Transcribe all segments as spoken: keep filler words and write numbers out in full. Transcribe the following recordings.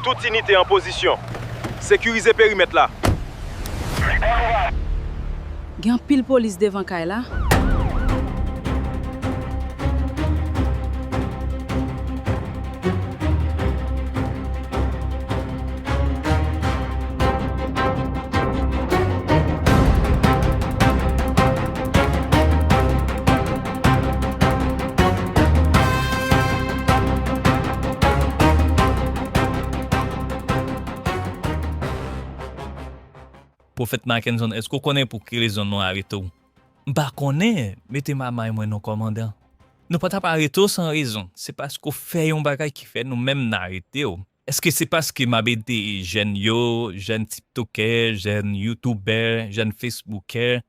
Tout inite an pozisyon. Sekirize perimèt la. Gen anpil polis devan kay la. Pwofèt Mackenson, èske w konnen pou ki rezon nou arete w? M pa konnen, mete mamay mwen non kòmandan. Nou pa t ap arete w san rezon, se paske w fè yon bagay ki fè nou menm n arete w. Èske se paske m ap ede jèn yo, jèn tiktokè, jèn youtubè, jèn fesboukè?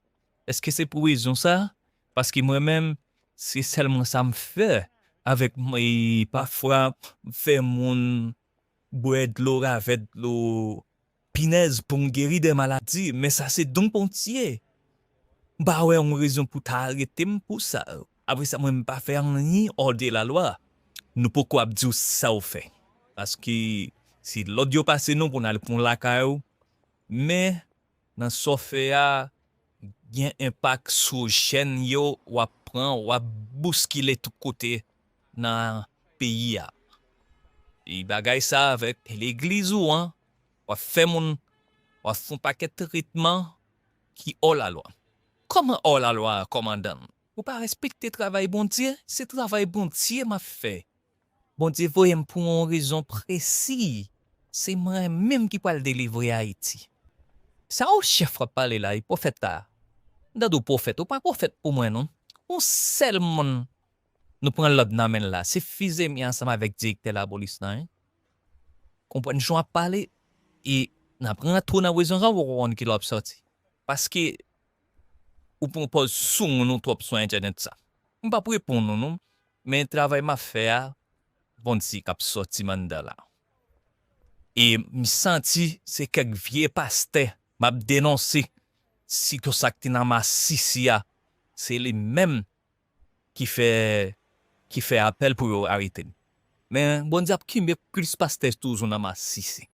Èske se pou rezon sa? Paske mwen menm, se sèlman sa m fè avèk mwen, e pafwa m fè moun bwè dlo ravè dlo pinèz pou m geri de maladi, men sa se don Bondye. M pa wè yon rezon pou ta arete m pou sa. Apre sa, mwen m pa fè anyen òde lalwa. Nou poko ap di w sa w fè. Paske se lòd yo pase nou pou n al pran lakay ou. Men, nan sa w fè a, gen enpak sou jèn yo w ap pran, w ap bouskile tout kote nan peyi a. E bagay sa avèk legliz ou an, w ap fè moun, w ap fè yon pakèt tretman ki òlalwa. Kòman òlalwa, kòmandan? Ou pa respekte travay Bondye? Se travay Bondye m ap fè. Bondye voye m pou yon rezon presi. Se mwen menm ki pral delivre Ayiti. Sa yon chèf w ap pale la, e pwofèt la? M tande w pwofèt, ou pa pwofèt pou mwen non. Yon sèl moun nou pran lòd nan men l la, se Fizemi ansanm avèk direktè lapolis lan wi. Konprann jan w ap pale, e n ap rantre w nan prizon san w poko konn kilè w ap sòti. Paske ou pran pòz sou moun ou twòp sou entènèt sa. M p ap reponn ou non, men travay m ap fè a, Bondye k ap sòti m anndan la. E m santi se kèk vye pastè m ap denonse, sitou sa k te nan masisi a, se li menm ki fè ki fè apèl pou yo arete m. Men Bondye ap kenbe plis pastè toujou nan masisi.